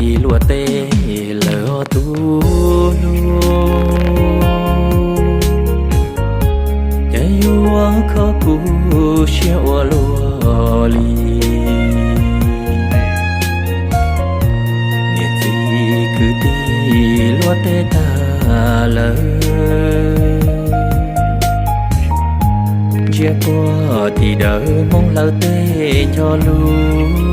Ib luaj teb lawm ob tug hlub, ces yuav kho kuv siab ua luaj li. Niam txiv kwv tij luaj teb tag lawm, ntsia puag tim dawm Hmoob lawv tej ncho lus.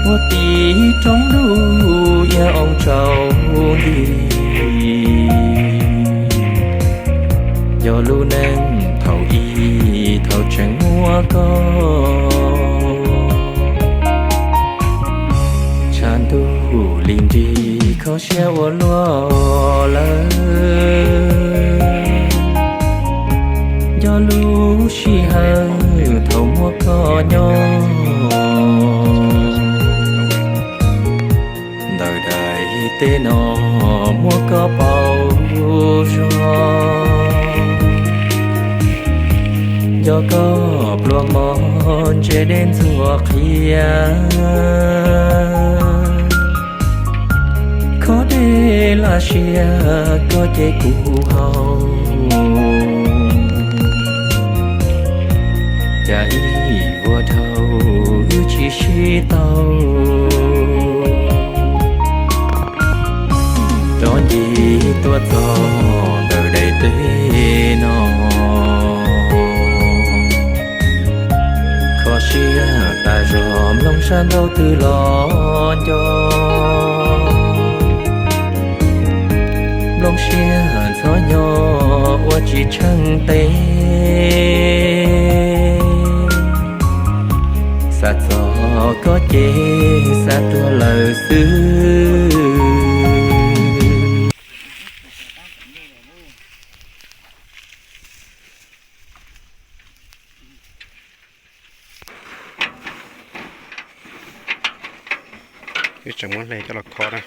Puag tim roob ntuj iab oo tsaus nti, yog lub neej thaum ub thaum tseem muaj koj. Tshav ntuj li nrig kho siab ua luaj lawm, yog lub sij hawm thaum muaj koj nyob. Ntawm daim teb no muaj koj paus zog, yog koj pluas mog ntse dej ntxuag qhia. Khob dej laj siab koj ces kuv haus, cas ib vuag dhau wb tsis sib tau. Rov ncig tuaj txog ntawm daim teb no, kho siab tas zog mloog sab nraud twg los nco. Nplooj siab ntxhov nyo ua tsis tsheej tes, xav txog koj ces xav tuag lawm xwb. Wb tseem muab hle coj los kho na.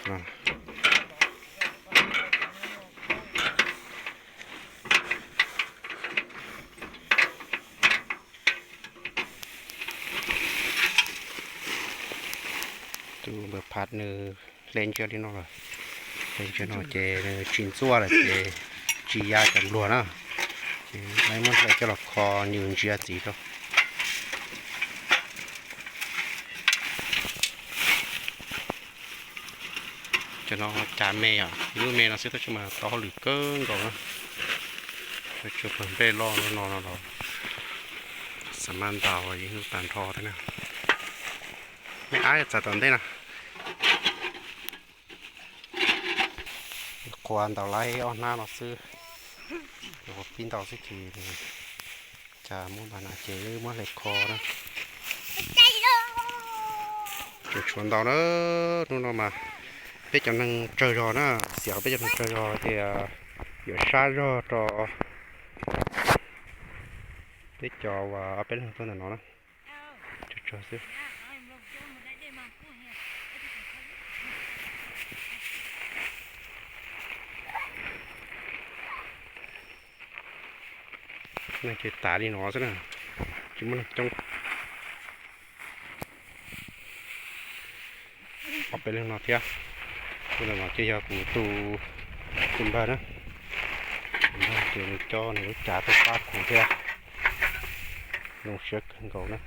Tus npawg Phav nws hle ntsia li no lawm, hle ntsia no ces nws tsis ntxuaj lawm ces tsis ya cov npluag na. Ces muab hle coj los kho nws ntsia txiv rau. Cov no cas me os, ib lub me no xwb tab sis mas tau hauj lwm kawg nkaus na. Tsuas pawg nplej loj no no los xav mas ntaus yeej tag nrho thiab na. Me ab txav tom ntej no. Qhuav ntaus laib ob hnab no xwb, pib ntaus xwb ces cas muab ntaus na ces muab hle kho na. Tseem tshuav ntaus na, hnub no mas peb cov neeg tsawg zog na, xiam peb cov neeg tsawg zog ces yuav sab zog rau peb cov uas ob peb leeg tuaj ntawm no na. Tsawg tsawg xwb. Neeg ces tas li no xwb na, tsis muaj neeg coob. Ob peb leeg no thiab. Tus ntawm no ces yog kuv tus, tus npawg na. Tus npawg ces nws coj nws lub cav tuaj pab kuv thiab. Zoo siab kawg nkaus na.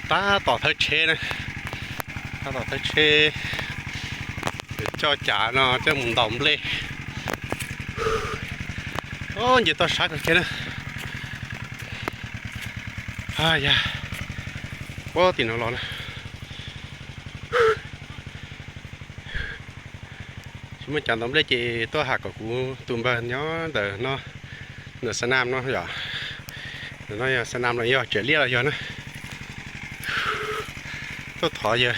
Tab tom thawb tsheb na, tab tom thawb tsheb, coj cav no coj mus ntaus nplej. Nce toj sab kawg kiag na. Yog, puag tim no los na. Tsis muaj cav ntaus nplej ces tuaj tham kom kuv tus npawg nyob ntawm no, ntawm Xa Nam no yom. Ntawm no yog Xa Nam los yog Tsev Liaj los yog na. Tuaj thov yawg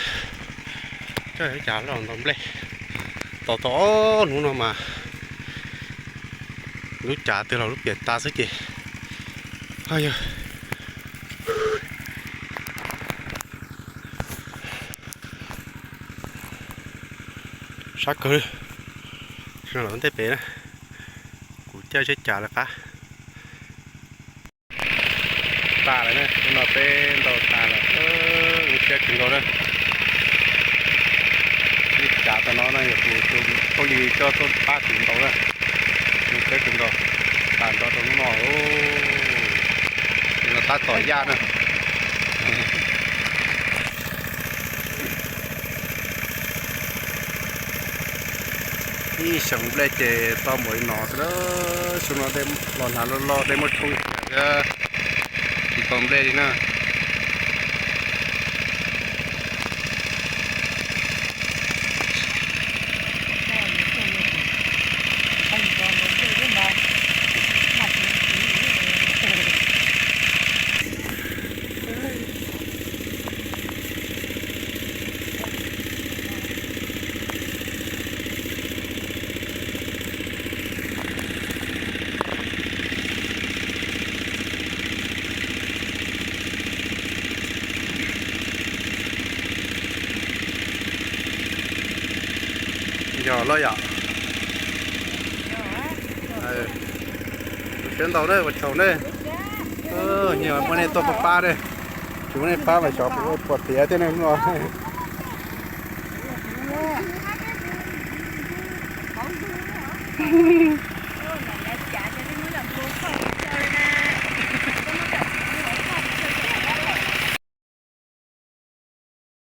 coj cav los ntaus nplej. Tos tau ob hnub no mas lub cav twg los lub piam tas xwb ces, yog, sab kawg li. Los ntej pem na, kuv caij tsheb cav lawv qab. tas lawm na, hnub no peb ntaus tas lawm, zoo siab kawg nkaus na. Ib tsav tau no no yog tus thoob li coj tuaj pab kuv ntaus na, zoo siab kawg nkaus. Tas nrho rau hnub no, tab tom yaj na. Ib xyoos nplej ces tau npaum li no xwb, xyoo no los hnav loj loj dej muab tshoob thiab, tsis tau nplej li na. Yog loj yom. Siab ntau na, ua tsaug ne. Yog muaj nej tuaj pab pab ne, tsis muaj nej pab mas xyov puas tiav thiab ne hnub no.